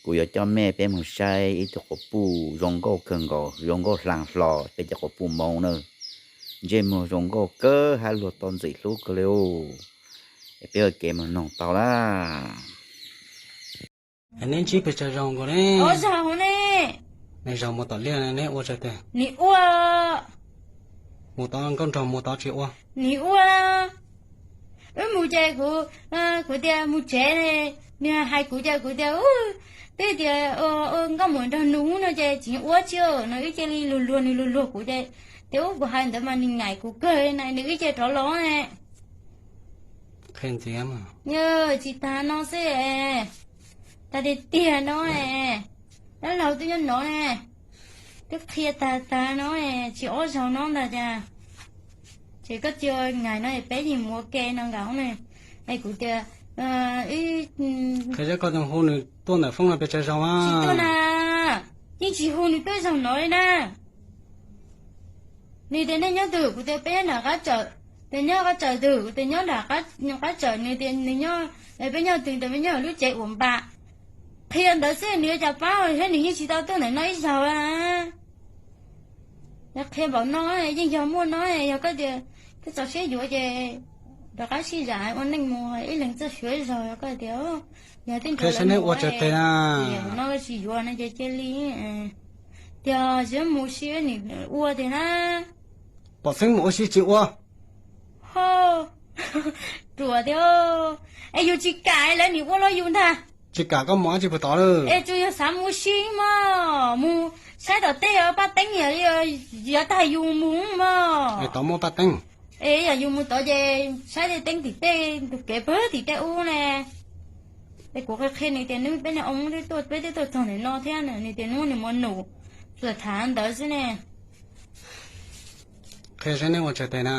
Kuv yuav coj mej peb mus saib ib tug quas puj zoo nkauj kawg nkaus, zoo nkauj hlaag hlo peb cov quas puj Moob na. Ntsej muag zoo nkauj kawg hab luag tau ntxim hlub kawg le. Peb ua ke mus noog tau lawm. Neb ntsib pes tsawg zaug nkaus ne? Neb zaug mus tom liaj neb ua tsawg teg? Nim ua. Mus tod nkauj nraug mus tod tsis ua? Nim ua. Wb mus ces kuv, kuv tias mus tsev ne, nws hais kuv ces kuv tias, twb tias nkauj muam nrog nws no ces tsis ua tsi no, wb cia li luag luag nws luag luag kuv ces, tias ub kuv hais ntawd mas nws ngaim kuv kawg na, nws wb cia rov los ne. Qhia ntxiv. Tsis tag no xwb, tag tiag tiag no, dab laug twb nyob no ne, twb qhia tag tag no, tsis ob zaug no ntag cas. Ces koj cia ngaim no peb yeej mus ua ke no nkaus ne. Es kuv tias, qhia koj hu nws tuaj ntawm foob no pes tsawg zaug? Tsis tuaj na, yeej tsis hu nws tuaj zaug no li na. Nws tias nej nyob twg, kuv tias peb nyob nram qab tsawm. Tias nyob qab tsawm twg, kuv tias nyob nram qab tsawm, nws tias nws nyob, peb nyob twg, tias peb nyob lub tsev uas npam. Qhia ntawd xwb nws yuav cas pab thiab, nws yeej tsis tau tuaj ntawm no ib zaug. Qhia npaum no yeej yog muaj no, yog koj tias koj txaus siab yuav ces rov qab sib zam ua neej mus ib leeg txoj sia ib zaug, yog koj tias yog tej nrog lawv mus ua teg na, no tsis yuav no ces cia li, tias tsis mus sib ua teg na. Pom xeeb mus ua si tsis ua. Ho, ruam tiag. Es yus tsis kam lawv nim ua los yus ntag. Tsis kam koj mus dab tsi puag tod lawm? Es tsuas yog xav mus si mog, mus saib tom tej paj teeb, yuav tag yus mus mog. Es tod muaj paj teeb. Es yog yus mus tod ces saib tej teeb tim tej tus kev pag tim tej ub ne. Es kuv qhia qhia nws tias nws peb niag oo twb tuaj, peb twb tuaj txog ntawm no thiab, nws tias nws muaj nus, tsuas tham ntawd xwb ne. Qhia saib neb ua tsaug tes na.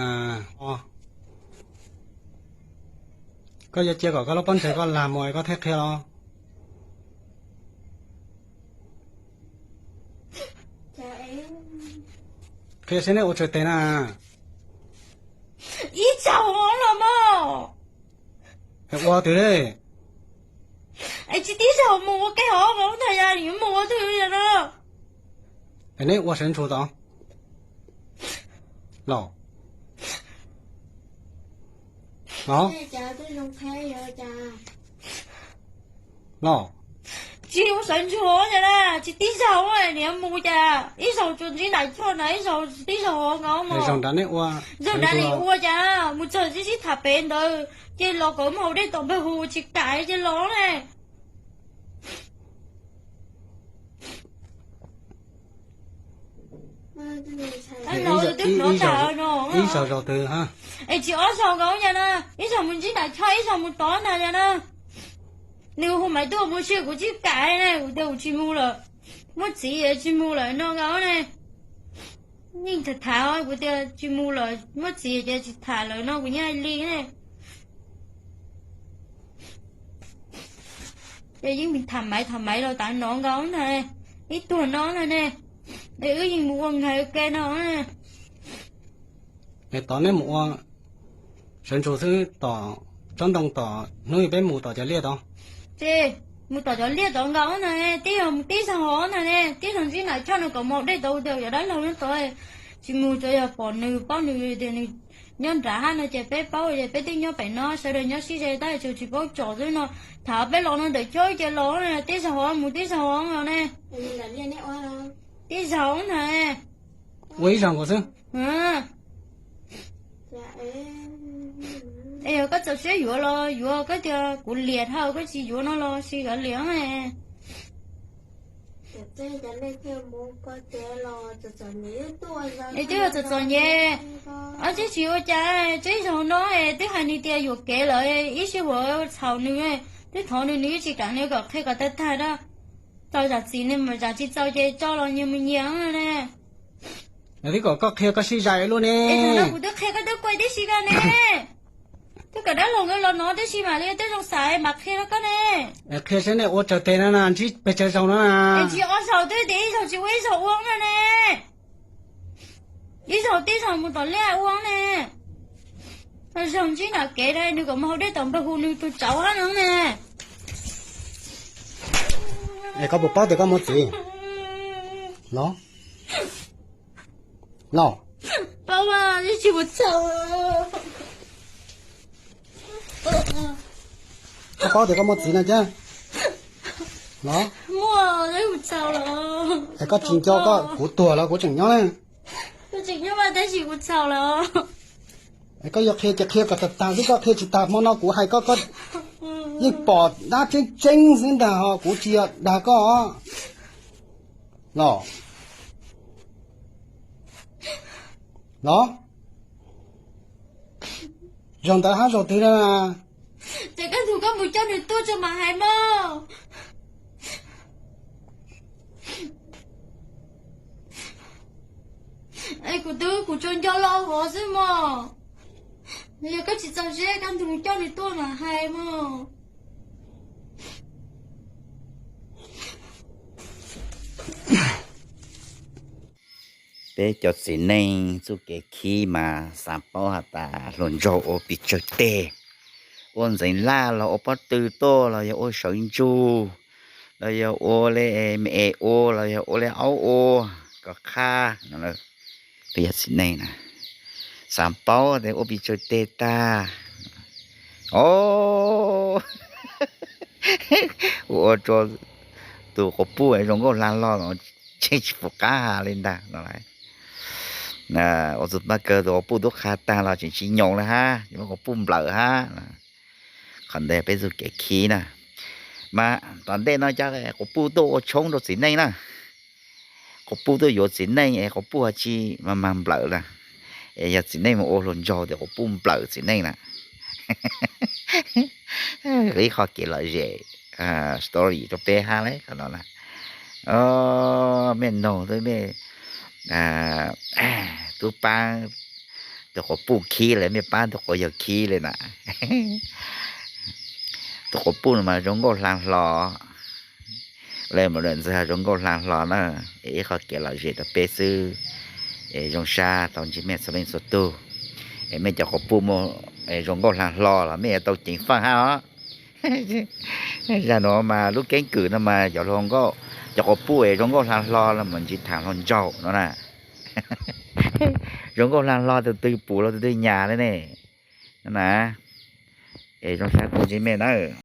Koj yuav cia kom koj lub pob ntseg koj lag mus koj thiaj qhia los? Qhia saib neb ua tsaug tes na. Ib zaug los mas. Ua twg li? Es tsis tib zaug mus ua ke hov ntag, yog mus ua twg no. Es neb ua sawv ntsug tod los? Los? Tsis ua sawv ntsug na, tsis tib zaug, niam mus cas ib zaug tsuas ntsib nram choj na, ib zaug tib zaug nkaus. Zaug nrad neb ua, zaug nrad nim ua cas mus txog tib sib tham pem ntawd ces los kom mus haus dej tom npawg hu tsis kam ces los ne. Ib zaug zaug twg? Es tsis ob zaug nkaus cas na, ib zaug mus ntsib nram choj ib zaug mus tod ntag cas na. Nws hu Maiv tuaj mus seb kuv tsis kam na, kuv tias kuv tsis mus lawm, muaj txiv tsis mus lawm no nkaus ne. Yeej tham tham kuv tias tsis mus lawm, muaj txiv ces tsis tham lawm no kuv yeej hais li ne. Ces yeej tham Maiv tham Maiv los tas no nkaus ntag, ib tuag no ntag ne. Es wb yeej mus ua nkaus ke no. Es tod neb mus ua sawv ntsug xwb tom tsob ntoo tom hnub peb mus tom cov liaj tod. Ces mus tom cov liaj tod nkaus ntag, tib zaug mus tib zaug ntag ne, tib zaug ntsib nram choj no kom mus haus dej tod, ua cas cov dab laug nyob tod tsis mus, tsuas yog pom nws paub nws tias nws nyob nrad hab no ces peb paub ces peb twb nyob pem no sawv daws nyob sib ze tab sis tsis paub tsom xwb no. Tham peb los no ntawm choj ces los, tib zaug mus tib zaug no ne. Tib zaug ntag. Ua ib zaug nkaus xwb. Es yog koj txaus siab yuav los yuav, koj tias kuv liam dhau koj tsis yuav no los sis yuav liam. Es twb yog txom txom nyem, ob tsis tsis ua cas, tib zaug no es twb hais nws tias yuam kev lawm, ib sij huam txhaum nws, twb thov nws nws tsis kam, nws kom qhia kom tag tag na. Txaus zam txim ne, zam tsis txaus ces tso los nyias mus nyias ne. Twb kom koj qhia koj sib zais luaj ne. Es thaum no kuv twb qhia koj twb kuaj tib si koj ne. Twb kom dab laug nkawd los no tib si mam li twb zoo xaiv mam qhia rau koj ne. Qhia saib nej ua tsaug teg no na, ntsib pes tsawg zaug no na. Es ntsib ob zaug twb tias ib zaug tsis ua ib zaug ua no ne. Ib zaug tib zaug mus tom liaj ua ne. Zaug ntsib nram kev na, nws kom mus haus dej tom npawg hu nws tus tsauv hab no ne. Es koj puas paub tias koj muaj txiv los? Los, paub mas, tsis mus txhaum. Koj paub tias koj muaj txiv no thiab los? Muaj, tsis mus txhaum los? Es koj tsis nco koj kuv tuag los kuv tseem nyob na? Tseem nyob mas tab sis mus txhaum los? Es koj yuav qhia ces qhia kom tag tag xwb, koj qhia tsis tag hmo no kuv hais koj, koj yeej pom dab tseeb tseeb xwb ntag ho, kuv tsis yog dag koj los? Los, zaum ntawd hab zaum twg na? Ces koj ntug koj mus coj nws tuaj tso mas hais mog. Es kuv twb, kuv tsuas nco lo hov xwb mog. Yog koj tsis txaus siab koj ntug coj nws tuaj mas hais mog. Peb cov txiv neej txuj kev khib mas xav paub has tas hluas nraug ua pes tsawg teg, ua ntxeev laj los ua pob tw tuaj los yog ua sawv ntsug los yog ua li me es ua los yog ua li aub ua kom qhab no. Peb cov txiv neej na xav paub tias ua pes tsawg teg tag. O, ua rua tus quas puj zoo nkauj hla hlo no, tseem tsis pum qab has li ntag no. Ua txuj paj kawg tus quas puj tub qha tag los tseem tsis nyoos li hab, muab quas puj nplawm hab. Qhov ntawd peb txuj kev khib na. Mas tom ntej no cov quas puj tuaj ua tshoob rau txiv neej na. Quas puj tuaj yuav txiv neej es quas puj ho tsi mas mag nplawm na. Es yog txiv neej mus ua hluas nraug ces quas puj nplawm txiv neej na. Ib qho kev lom zem story rau peb hab li qhov no na. Mej noog twb mej tub paab tus quas puj khib lawm, mej paab tus quas yawg khib li na. Tus quas puj no mas zoo nkauj hla hlo, le mus lawm ntxwg zoo nkauj hla hlo na. Es ib qho kev lom zem rau peb xwb. Es zoo sab tau ntsib mej txhua leej txhua tug. Es mej cov quas puj muaj zoo nkauj hla hlo los mej yuav tau ceev faj hab os. Zag nuav mas lub keeb kwm no mas cov hluas nkauj, cov quas puj es zoo nkauj hla hlo los mus ntsib thaam hluas nraug no na. Zoo nkauj hla hlo tus twg pum los tus twg nyam li ne. Na, es zoo sab tau ntsib mej na.